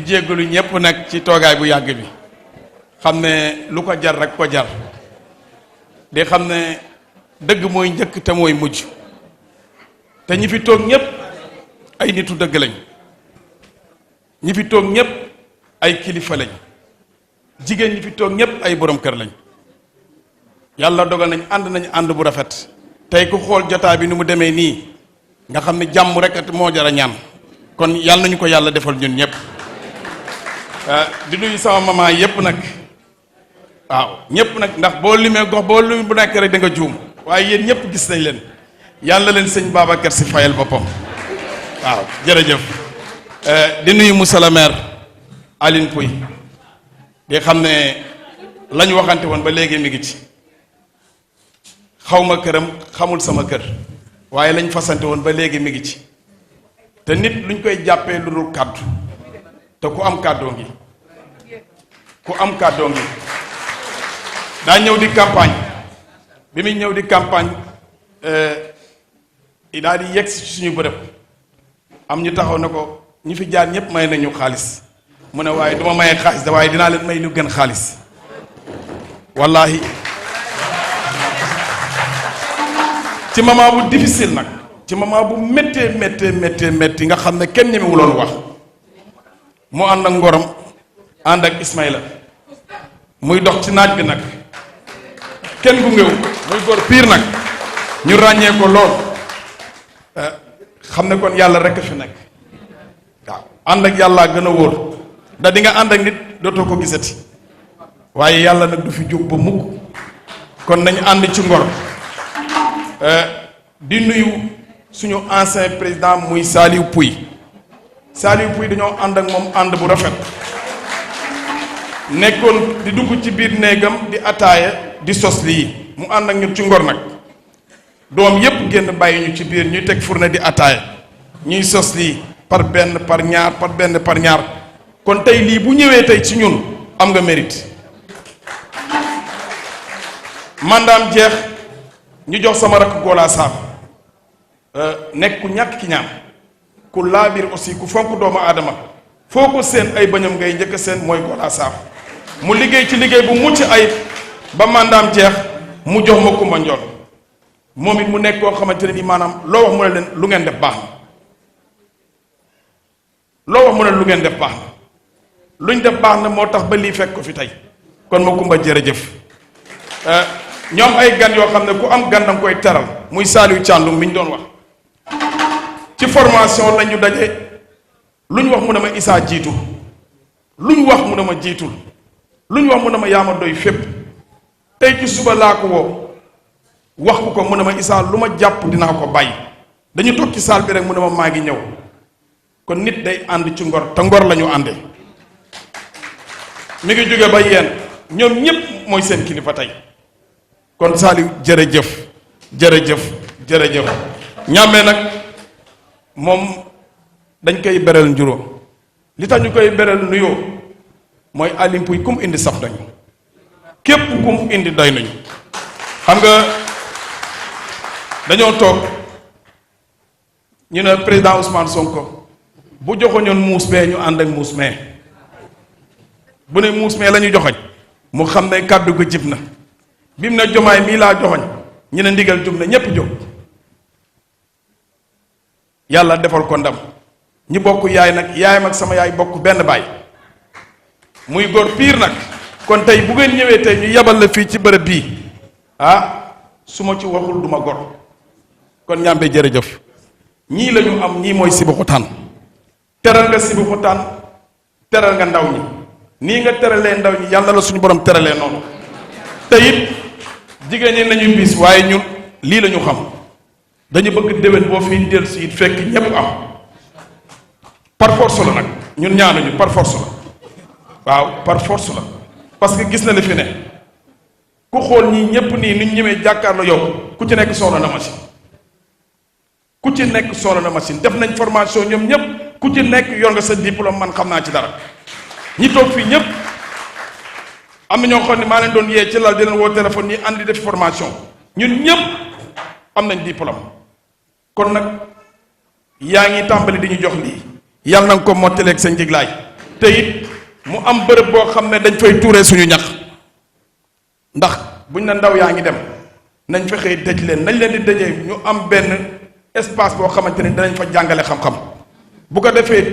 jéggalu ñépp nag ci toogaay bu yàgg bi xam ne lu ko jar rek ko jar di xam ne dëgg mooy njëkk te mooy mujj te ñi fi toog ñépp ay nitu dëgg lañ ñi fi toog ñépp ay kilifa lañ jigéen ñi fi toog ñépp ay borom kër lañ yàlla dogal nañ ànd bu rafet tey ku xool jotaay bi ni mu demee nii nga xam ne jàmm rek moo jar a ñaan kon yàlla nañu ko yàlla defal ñun ñépp di nuyu sama maman yépp nag waaw ñépp nag ndax boo limee gox boo lim bu nekk rek da nga juum waaye yéen ñépp gis nañ leen yàlla leen sëñ Babacar si fayal boppam waaw jërëjëf di nuyu monsieur le maire Aline Pouy di xam ne lañ waxante woon ba léegi mi ngi ci xaw ma këram xamul sama kër waaye lañ fasante woon ba léegi mi ngi ci te nit luñ koy jàppee lu dul kàddu te ku am kàddoo ngi daa ñëw di campagne bi muy ñëw di campagne daal di yegg si suñu bërëb am ñu taxaw na ko ñi fi jaar ñëpp may nañu xaalis mu ne waaye duma mayee xaalis da waaye dinaa leen may lu gën xaalis wallahi ci moment bu difficile nag ci moment bu méttee nga xam ne kenn ñemewuloon wax mu ànd ak ngoram ànd ak Ismaïla muy dox ci naaj bi nag kenn gu ngew muy góor piir nag ñu ràññee ko lool xam ne kon yàlla rek a fi nekk waaw ànd ak yàlla gën a wóor da di nga ànd ak nit dootoo ko gisati waaye yàlla nag du fi jóg ba mukk kon nañu ànd ci ngor di nuyu suñu ancien président muy Saliou Pouy dañoo ànd ak moom ànd bu rafet nekkoon di dugg ci biir néegam di ataaya di sos lii mu ànd ak ñun ci ngor nag doom yépp génn bàyyi ñu ci biir ñuy teg fourne di ataaya ñuy sos lii par benn par ñaar kon tey lii bu ñëwee tey ci ñun am nga mérite mandaam jeex ñu jox sama rakk Gola Sarr nekk ku ñàkk ki ñaan ku laabir aussi ku fonk doomu aadama foo ko seen ay bañam ngay njëkk seen mooy Gola Sarr mu liggéey ci liggéey bu mucc ayib ba mandaam jeex mu jox ma Kumba Njoon moom it mu nekk koo xamante ne ni maanaam loo wax mu ne leen lu ngeen def baax na lu ngeen def baax na luñ def baax na moo tax ba lii fekk ko fi tey kon ma Kumba jërëjëf ñoom ay gan yoo xam ne ku am gan danga koy teral muy Saliou Thiandoum mi ñu doon wax ci formation la ñu daje lu ñu wax mu ne ma Issa jiitu lu ñu wax mu ne ma jiitul lu ñu wax mu ne ma yaama doy fépp tey ci suba laa ko woo wax ko mu ne ma Issa lu ma jàpp dinaa ko bàyyi dañu toog ci saal bi rek mu ne ma maa ngi ñëw kon nit day ànd ci ngor te ngor la ñu àndee mi ngi jóge ba yéen ñoom ñépp mooy seen kilifa tey kon Saliou jërëjëf ñàmmee nag moom dañ koy beral njuróo li tax ñu koy beral nuyoo mooy Aline Pouy kum indi saf nañu képp kum indi doy nañu xam nga dañoo toog ñu ne président Ousmane Sonko bu joxoñoon muus bee ñu ànd ak muus mee bu ne muus mee la ñu joxoñ mu xam ne kàddu ko jib na bi mu ne jomaay mii laa joxoñ ñu ne ndigal jub na ñépp jóg yàlla defal ko ndam ñi bokk yaay nag yaayam ak sama yaay bokk benn baay muy góor piir nag kon tey bu ngeen ñëwee tey ñu yebal la fii ci bërëb bii su ma ci waxul duma gor kon ñàmbe jërëjëf ñii la ñu am ñii mooy Sébikotane teral nga Sébikotane teral nga ndaw ñi nii nga teralee ndaw ñi yàlla la suñu borom teralee noonu te it jigéen ñi nañu bis waaye ñun lii la ñu xam dañu bëgg déwén boo fi dellu si it fekk ñépp am par force la nag ñun ñaanuñu par force la waaw par force la parce que gis na li fi ne ku xool ñii ñépp nii ni ñu ñemee jàkkaarloo yow ku ci nekk soxla na machine def nañ formation ñoom ñépp ku ci nekk yor nga sa diplôme man xam naa ci dara ñi toog fii ñépp am na ñoo xam ne maa leen doon yee ci lal di leen woo téléphone yi andi def formation ñun ñépp am nañ diplôme kon nag yaa ngi tàmbali di ñu jox lii yàlla na nga ko mottaleeg sa njiglaay te it mu am bërëb boo xam ne dañ fay tuuree suñu ñax ndax buñ na ndaw yaa ngi dem nañ fexee dëj leen nañ leen di dëjee ñu am benn espace boo xamante ni danañ fa jàngale xam-xam bu ko defee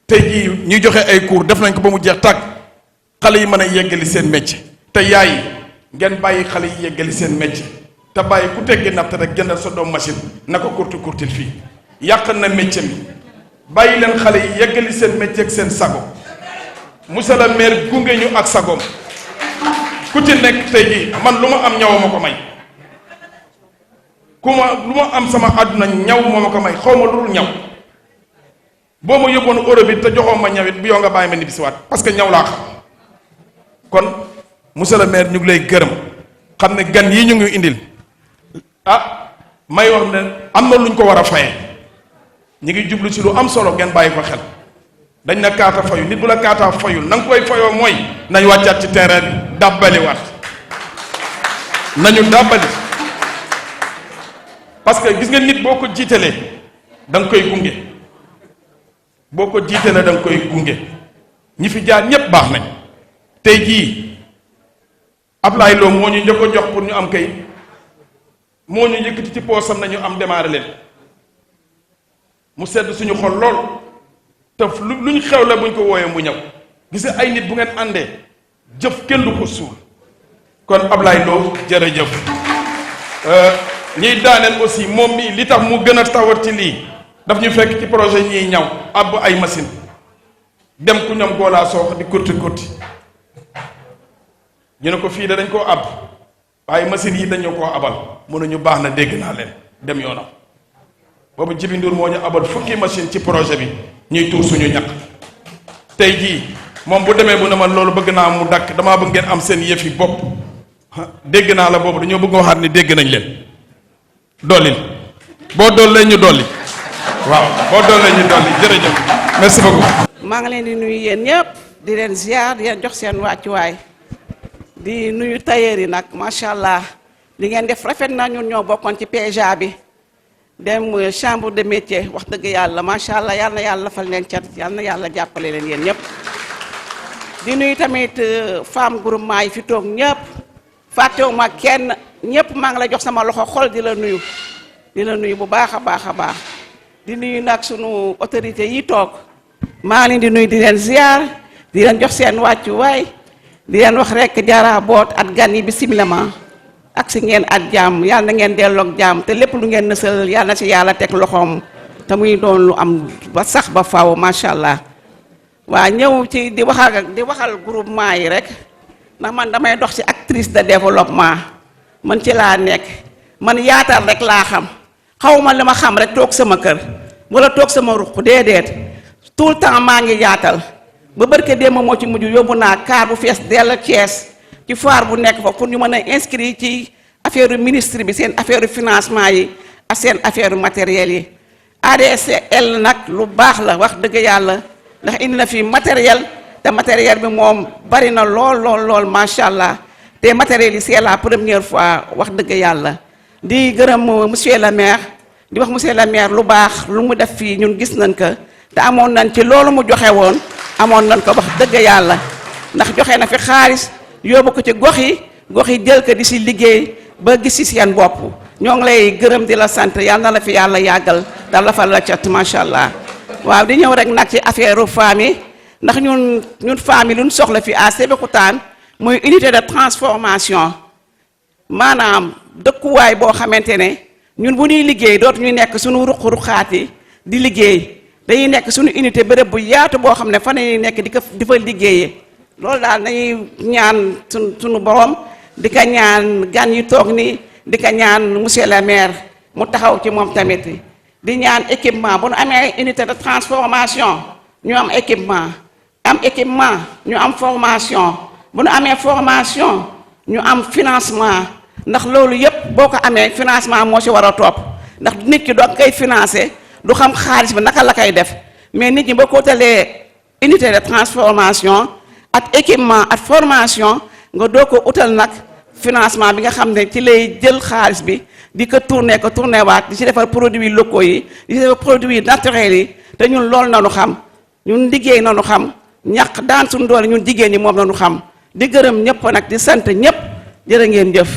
tey jii ñuy joxe ay cours def nañ ko ba mu jeex tàkk xale yi mën a yeggali seen métier te yaay ngeen bàyyi xale yi yeggali seen métier te bàyyi ku teggi natt rek jëndal sa doom machine na ko kurtil fii yàq na métier mi bàyyi leen xale yi yeggali seen métier ak seen sago monsieur le maire gunge ñu ak sagoom ku ci nekk tey jii man lu ma am ñaw ma ko may lu ma am sama àdduna ñaw moo ma ko may xaw ma lu dul ñaw boo ma yóbboon Europe bi te joxoo ma ñawit bu yow nga bàyyi ma ni bisiwaat parce que ñaw laa xam kon monsieur le maire ñu ngi lay gërëm xam ne gan yi ñu ngi indil may wax ne am na luñ ko war a faye ñu ngi jublu ci lu am solo ngeen bàyyi ko xel dañ na kaata fayu nit bu la kaata fayul na nga koy fayoo mooy nañ wàccaat ci terrain bi dàbbaliwaat nañu dàbbali parce que gis nga nit boo ko jiitalee da nga koy gunge boo ko jiitalee da nga koy gunge ñi fi jaar ñépp baax nañ tey jii Ablaye Lo moo ñu njëkk a jox pour ñu am kay moo ñu yëkkati ci poosam nañu am démarré leen mu sedd suñu xol lool te lu ñu xew la buñ ko wooyee mu ñëw gis nga ay nit bu ngeen àndee jëf kenn du ko suul kon Ablaye Lo jërëjëf ñiy daaneel aussi moom mii li tax mu gën a tawat ci lii daf ñu fekk ci projet ñiy ñaw àbb ay machine dem ku ñoom goolaa soox di kurti ñu ne ko fii de dañ koo àbb waaye machine yi dañu koo abal mënuñu baax na dégg naa leen dem yoonam boobu Jibi Ndour moo ñu abal fukki machine ci projet bi ñuy tuur suñu ñaq tey jii moom bu demee bu ne ma loolu bëgg naa mu dakk damaa bëgg ngeen am seen yëf yi bopp dégg naa la boobu dañoo bëgg waxaat ni dégg nañ leen dollil boo dollee ñu dolli waaw boo dollee ñu dolli jërëjëf merci beaucoup. maa ngi leen di nuyu yéen ñëpp di leen ziar di leen jox seen wàccuwaay di nuyu tailleur yi nag macha allah li ngeen def rafet na ñun ñoo bokkoon ci PEJA bi dem chambre de métier wax dëgg yàlla macha allah yal na yàlla fal leen cat yal na yàlla jàppale leen yéen ñëpp. di nuyu tamit femme groupement yi fi toog ñëpp fàttewuma kenn ñëpp maa ngi la jox sama loxo xol di la nuyu bu baax a baax a baax di nuyu nag sunu autorité yi toog maa ngi leen di nuyu di leen ziar di leen jox seen wàccuwaay. di leen wax rek jaara boot at gan yi bismillah ak si ngeen at jàmm yàlla na ngeen delloog jàmm te lépp lu ngeen nësal yàlla na si yàlla teg loxoom te muy doon lu am ba sax ba faaw macha allah waa ñëw ci di waxal groupement yi rek ndax man damay dox ci actrice de développement man ci laa nekk man yaatal rek laa xam xawma li ma xam rek toog sama kër wala toog sama ruq déedéet tout le temps maa ngi yaatal ba barke démb moo ci mujj yóbbu naa car bu fees dell Thiès ci foire bu nekk fa pour ñu mën a inscrire ci affaire ministre bi seen affaire financement yi ak seen affaire matériel yi ADSL nag lu baax la wax dëgg yàlla ndax indi na fi matériel te matériel bi moom bari na lool macha allah te matériel yi c'est la première fois wax dëgg yàlla di gërëm monsieur le maire di wax monsieur le maire lu baax lu mu def fii ñun gis nañ ko te amoon nañ ci loolu mu joxe woon amoon nañ ko wax dëgg yàlla ndax joxe na fi xaalis yóbbu ko ci gox yi jël ko di si liggéey ba gis si seen bopp ñoo ngi lay gërëm di la sant yàlla na la fi yàlla yàggal da la fa la cat macha allah waaw di ñëw rek nag ci affaire femme yi ndax ñun femme yi lu ñu soxla fi à Sébikotane muy unité de transformation maanaam dëkkuwaay boo xamante ne ñun bu ñuy liggéey dootu ñuy nekk suñu ruq-ruqaat yi di liggéey dañuy nekk suñu unité bërëb bu yaatu boo xam ne fan la ñuy nekk di fa liggéeyee loolu daal dañuy ñaan suñu borom di ko ñaan gan yi toog ni di ko ñaan monsieur le maire mu taxaw ci moom tamit di ñaan équipement bu nu amee unité de transformation ñu am équipement ñu am formation bu nu amee formation ñu am financement ndax loolu yépp boo ko amee financement moo ci war a topp ndax nit ki doog koy financé du xam xaalis bi naka la koy def mais nit ñi boo ko talee unité de transformation ak équipement ak formation nga doo ko utal nag financement bi nga xam ne ci lay jël xaalis bi di ko tourné waat di ci defar produits locaux yi di ci defar produits naturels yi te ñun loolu nanu xam ñun liggéey nanu xam ñaq daan suñu doole ñun jigéen ñi moom la ñu xam di gërëm ñëpp nag di sant ñëpp jërë ngeen jëf